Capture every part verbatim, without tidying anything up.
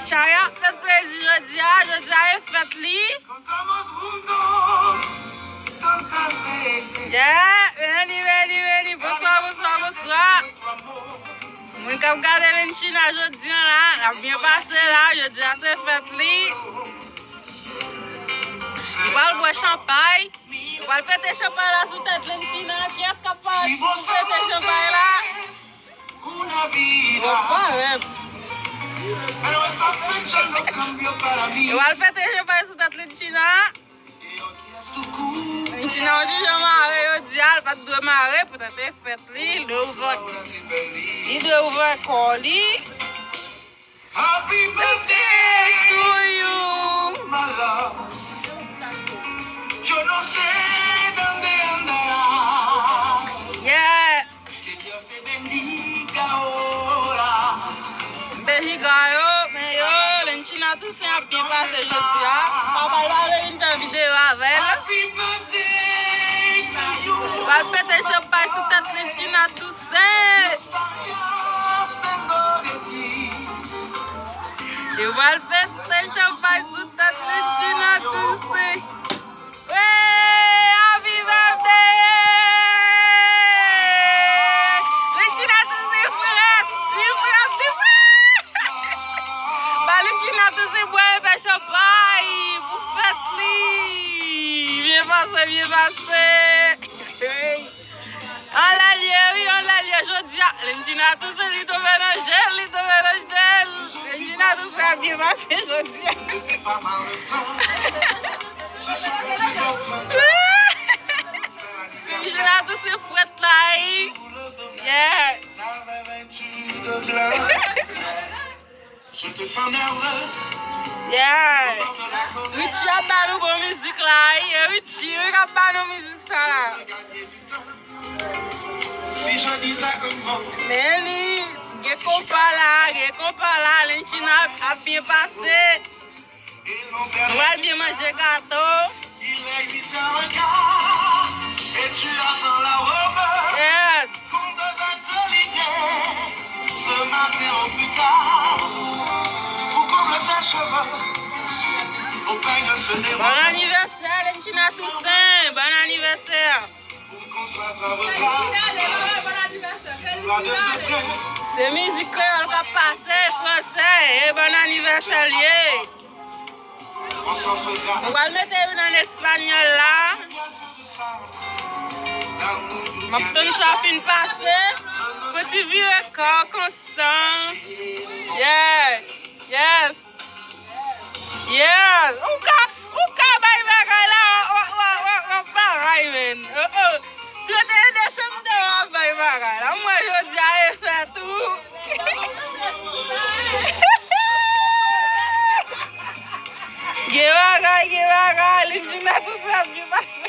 Chaya ap fèt plezi jodi a, jodi a e fèt li. Yeah, veni, veni, veni, bonswa, bonswa, bonswa. Moun k ap gade Lenchina jodi a la, l ap byen pase la, jodi a se fèt li. Li pral bwè chanpay. Yo pral pete chanpay la sou tèt Lenchina. Kiyès k ap pa-, pete chanpay la? Yo parèt. Yo pral pete chanpay sou tèt Lenchina. Lenchina yon ti jan mare, yo di a, l pa t dwe mare, poutèt e fèt li, li dwe ouvè, li dwe ouvè kò li. Happy birthday to you, my love. Yo no sé dónde andará. Yeah. Que Dios te bendiga ahora. Bendiga yo, men yo, Lenchina Toussaint ap byen pase jodi a. Papa l pa vle vin fè videyo avè l. Happy birthday to you. Pral pete chanpay sou tèt Lenchina Toussaint. Yo pral pete chanpay sou tèt Lenchina Toussaint. Wey, happy birthday! Lenchina Toussaint frèt, li frèt, li frèt! Ba Lenchina Toussaint bwè e fè chanpay pou fèt li! Byen pase, byen pase! Hey! Anlè l ye, wi, anlè l ye jodi a. Lenchina Toussaint, li tonbe nan jèl, li tonbe nan jèl. Lenchina Toussaint ap byen pase jodi a. Lenchina Toussaint frèt la, wi. Yeah. Yeah. Richie ap ba nou bon mizik la, wi. E Richie, wi, k ap ba nou mizik sa la. Men li, gen konpa la, gen konpa la, Lenchina ap, ap byen pase. Nou pral byen manje gato. Yes. Bon anivèsè, Lenchina Toussaint. Bon anivèsè. Se mizik kreyòl k ap pase, fransè, e bon anivèsè l ye. Nou pral mete youn an espanyòl la. M ap tann sa fin pase. Fè ti vire kò konsa. Yeah. Yes. Yes. Ou ka, ou ka bay bagay la, w, w, w, w, w ap bagay, men. Oh, oh. Trente et un décembre, w ap bay bagay la. Mwen, jodi a, e fèt tou. Gen bagay, gen bagay. Li di nan tout sa, gen pase.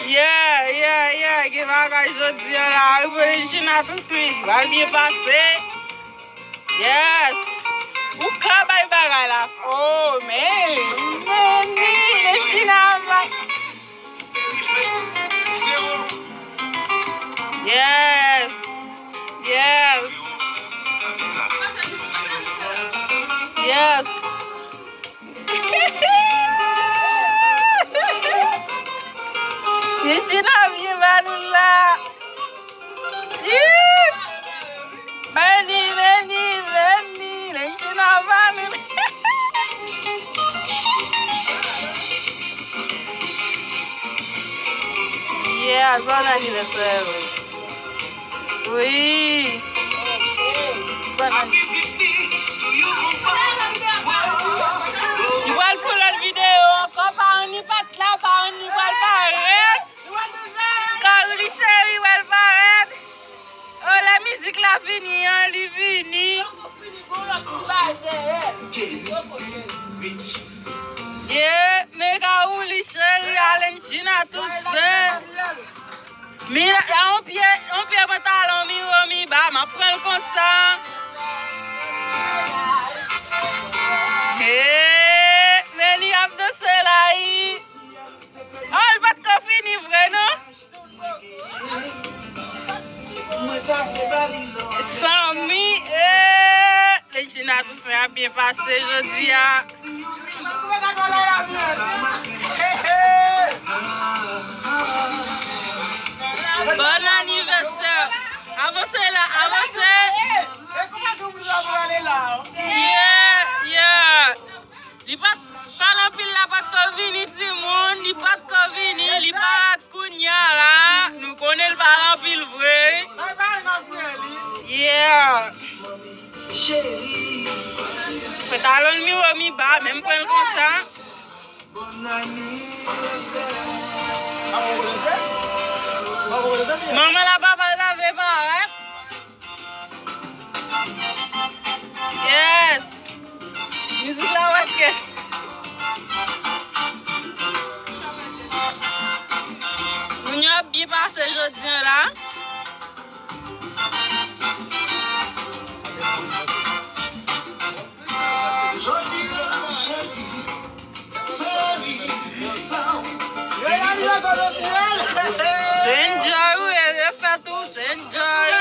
Yeah, yeah, yeah. Gen bagay jodi a la. Wi, Valentina Toussaint. Pral byen pase. Yes. Ou ka bay bagay la. Oh, men. Men, men, men, Tina bay. Yes. Yes. Yes. Tina vye ba nou la. Yes. Vini, vini, vini. Tina ba nou. Yeah, bon anivèsè. Wi. Li pral fè lòt videyo ankò, pa anni pa t la, pa anni pral parèt. Carly Cherie pral parèt. Oh, lè mizik la fini an, li vini. Yeah, men Carly Cherie, Valentina Toussaint. Mi la, yon pye, yon pye pantalon mi wo mi ba, m ap pran l konsa. Hey, men li ap danse la, wi. Oh, li pa t ko fini vre, non? Sanmi, hey. China Toussaint ap byen pase jodi a. Bon anivèsè. Avanse la, avanse. Yeah, yeah. Li pa t, pale anpil la pa t ko vini, timoun. Li pa t ko vini, li pa la kounya la. Nou konnen l pale anpil vre. Yeah. Pantalon mi wo mi ba, menm pran l konsa. Manman la papa l ta vle parèt. Yes. Mizik la wè ke moun yo ap byen pase jodi an la. Se enjoy wi, e fèt ou, se enjoy.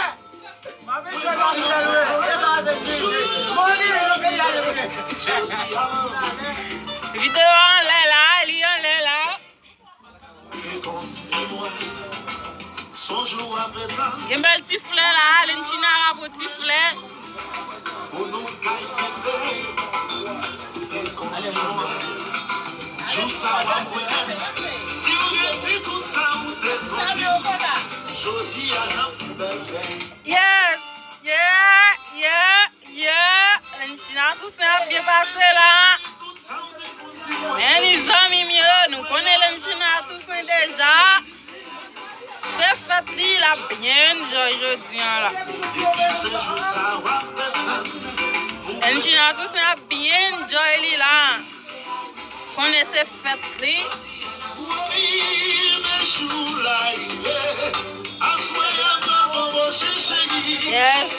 Videyo anlè la, li anlè la. Gen bèl ti flè la, Lenchina la pou ti flè. Jou sa w ap wè. Si w rete tout sa ou te konn di, jodi a n ap fè bèl fèt. Yes! Yeah! Yeah! Yeah! Lenchina Toussaint ap byen pase la. Anyway, zanmi m yo, nou konnen Lenchina Toussaint deja. Se fèt li, l ap byen enjoy jodi an la. Lenchina Toussaint ap byen enjoy li la. Konnen se fèt li. Yes.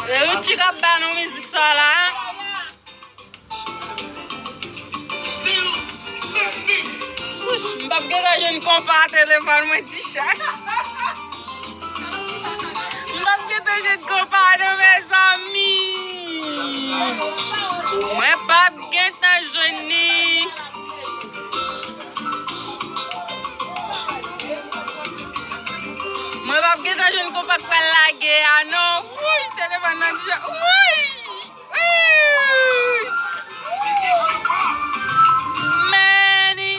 E Richie k ap ba nou mizik sa la. Wouch, m p ap gentan jwenn konpa a telefòn mwen, ti chat. M p ap gentan jwenn konpa a non, mezanmi. Mwen p ap gentan jwenn ni. Mwen p ap gentan jwenn konpa k pral lage a non. Wouy, telefòn nan deja. Wouy! Wouy! Meni!